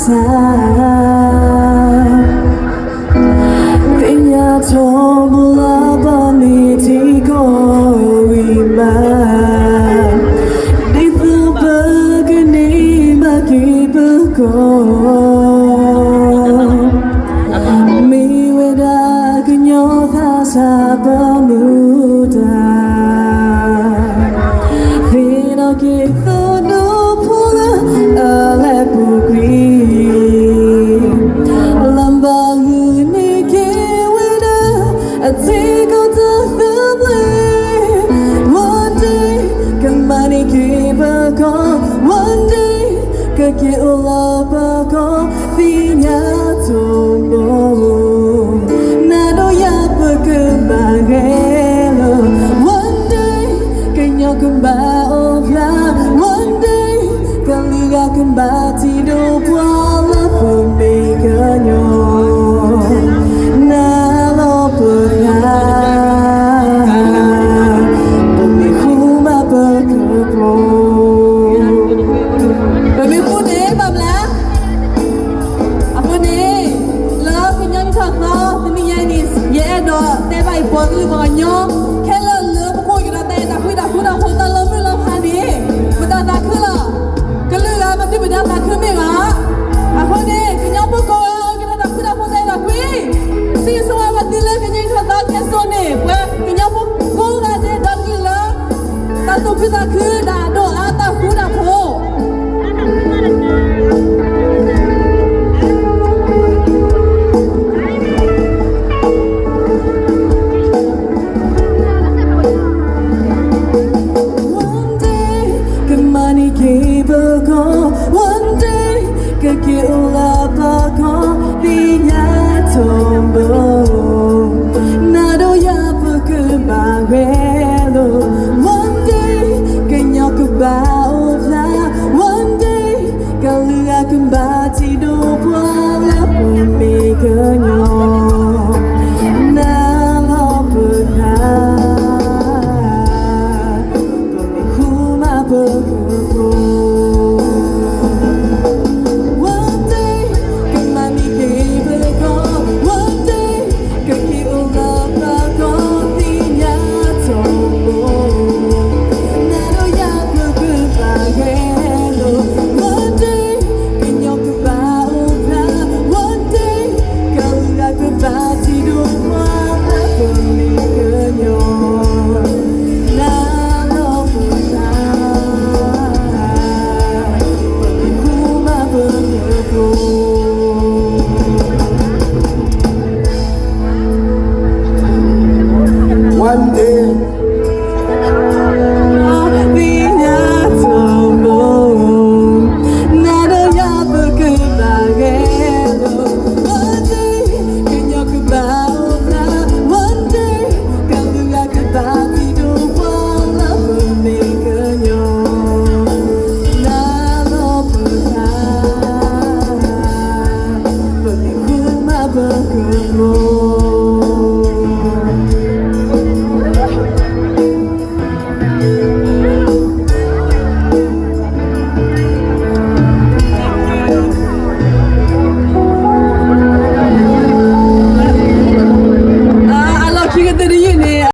သ့ၣ်ညါထီဘိလၢပှၤမ့ၢ်ထံကီၢ်ဂ့ၤမး, ဒ်သိးပကန့ၢ်ဘၣ်က့ၤပကီၢ်, မ့ၢ်ဝဲဒၣ်ကညီသးစၢ်ပမူဒါ သ့ၣ်နီၣ်က့ၤသိၣ်ဒိၣ်ဖိလၢအလဲၤပူၤကွံာ်, လၢဘၣ်ဂုာ်န့ၢ်က့ၤဝဲဒၣ် အထံကီၢ်တၢ်သဘျ့, one day ကမၤန့ၢ်က့ၤပကီၢ်, one day ကက့ၤအိၣ်လၢပကီၢ် သ့ၣ်ညါထီဘိ နၤဒီးယၤပကဘၣ်ဂဲၤလီၤ, one day ကညီကဘၣ်အိၣ်ဖျါ, one day ကလုာ်ဂၤကဘၣ်ထံၣ်ဒိၣ်ပှၤလၢပမ့ၢ်ကညီ, နၤလီၤပသး ပမ့ၢ်ဃူမးပကပျိ, ပမ့ၢ်ဃူန့ၣ်ဘၣ်မနုၤလဲၣ်. အဃိန့ၣ် လၢကညီနံၣ်ထီၣ်သီတနံၤညါအံၤန့ၣ် ယအဲၣ်ဒိးတဲဘၣ်အံၤ ပှၤကလုာ်ပှၤကညီ ခဲလၢာ်လၢပခိၣ်ကဒီးတၢ်အဲၣ်တၢ်ကွံတၢ်ဃူတၢ်ဖိးတၢ်လီၤမုၢ်လီၤဖးန့ၣ် မတၤသးခုလီၤ. ကလုာ်ဂၤမ့ၢ်တမ့ၢ်ဒၣ်သးခုမ့ၢ်ဂ့ၤ, အဃိန့ၣ် ကညီဖိကိးဂၤ ကဒီးတၢ်ဃူတၢ်ဖိးတၢ်အဲၣ်တၢ်ကွံ စံးဆၢဝဲပှၤသုလၢကညီနံၣ်ထီၣ်သီခဲစိန့ၣ် ပှၤကညီဖိကိးဂၤဒဲးဒီးကလုာ်လၢ တၢ်သူၣ်ခုသးခု တၢ်ဒိၣ်အါတၢ်ဃူတၢ်ဖိး one day ကမၤန့ၢ်က့ၤပကီၢ်, one day ကက့ၤအိၣ်လၢပကီၢ် သ့ၣ်ညါထီဘိ နၤဒီးယၤပကဘၣ်ဂဲၤလီၤ, one day ကညီကဘၣ်အိၣ်ဖျါ, one day ကလုာ်ဂၤကဘၣ်ထံၣ်ဒိၣ်ပှၤလၢပမ့ၢ်ကညီ